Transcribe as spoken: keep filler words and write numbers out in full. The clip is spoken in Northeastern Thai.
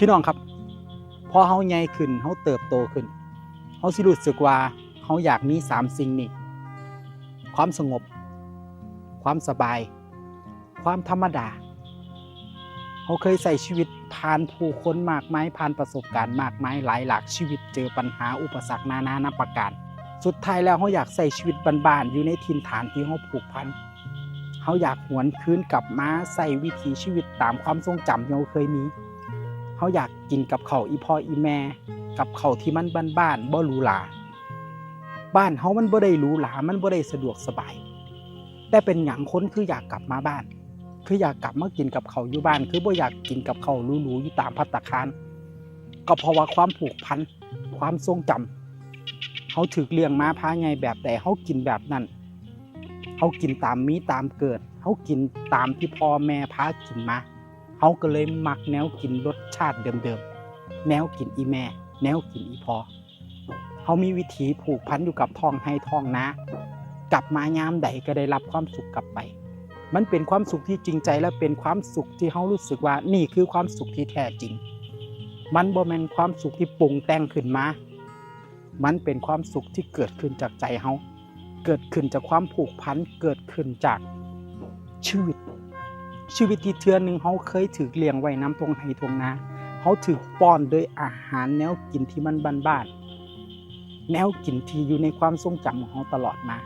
พี่น้องครับ พอเฮาใหญ่ขึ้น เฮาเติบโตขึ้น เฮาสิรู้สึกว่าเฮาอยากมีสามสิ่งนี้ ความสงบ ความสบาย ความธรรมดา เฮาเคยใช้ชีวิตผ่านผู้คนมากมาย ผ่านประสบการณ์มากมาย หลายหลากชีวิต เจอปัญหาอุปสรรคนานานับประการ สุดท้ายแล้วเฮาอยากใช้ชีวิตบ้านๆ อยู่ในถิ่นฐานที่เฮาผูกพัน เฮาอยากหวนคืนกลับมาใช้วิถีชีวิตตามความทรงจำที่เฮาเคยมี เฮาอยากกินกับข้าวอีพ่ออีแม่ กับข้าวที่มันบ้านๆ บ่หรูหรา บ้านเฮามันบ่ได้หรูหรา มันบ่ได้สะดวกสบาย แต่เป็นหยังคนคืออยากกลับมาบ้าน คืออยากกลับมากินกับข้าวอยู่บ้าน คือบ่อยากกินกับข้าวหรูๆ อยู่ตามภัตตาคาร ก็เพราะว่าความผูกพัน ความทรงจำ เฮาถูกเลี้ยงมาพาใหญ่แบบใด เฮากินแบบนั้น เฮากินตามมีตามเกิด เฮากินตามที่พ่อแม่พากินมา เฮาก็เลยมักแนวกินรสชาติเดิมๆ แนวกินอีแม่ แนวกินอีพ่อ เฮามีวิถีผูกพันอยู่กับท้องไร่ท้องนา กลับมายามใดก็ได้รับความสุขกลับไป มันเป็นความสุขที่จริงใจและเป็นความสุขที่เฮารู้สึกว่านี่คือความสุขที่แท้จริง มันบ่แม่นความสุขที่ปรุงแต่งขึ้นมา มันเป็นความสุขที่เกิดขึ้นจากใจเฮา เกิดขึ้นจากความผูกพัน เกิดขึ้นจากชีวิต ชีวิตที่เทื่อหนึ่งเฮาเคยถูกเลี้ยงไว้นำท้องไร่ท้องนา เฮาถูกป้อนโดยอาหารแนวกินที่มันบ้านๆ แนวกินที่อยู่ในความทรงจำของเฮาตลอดมา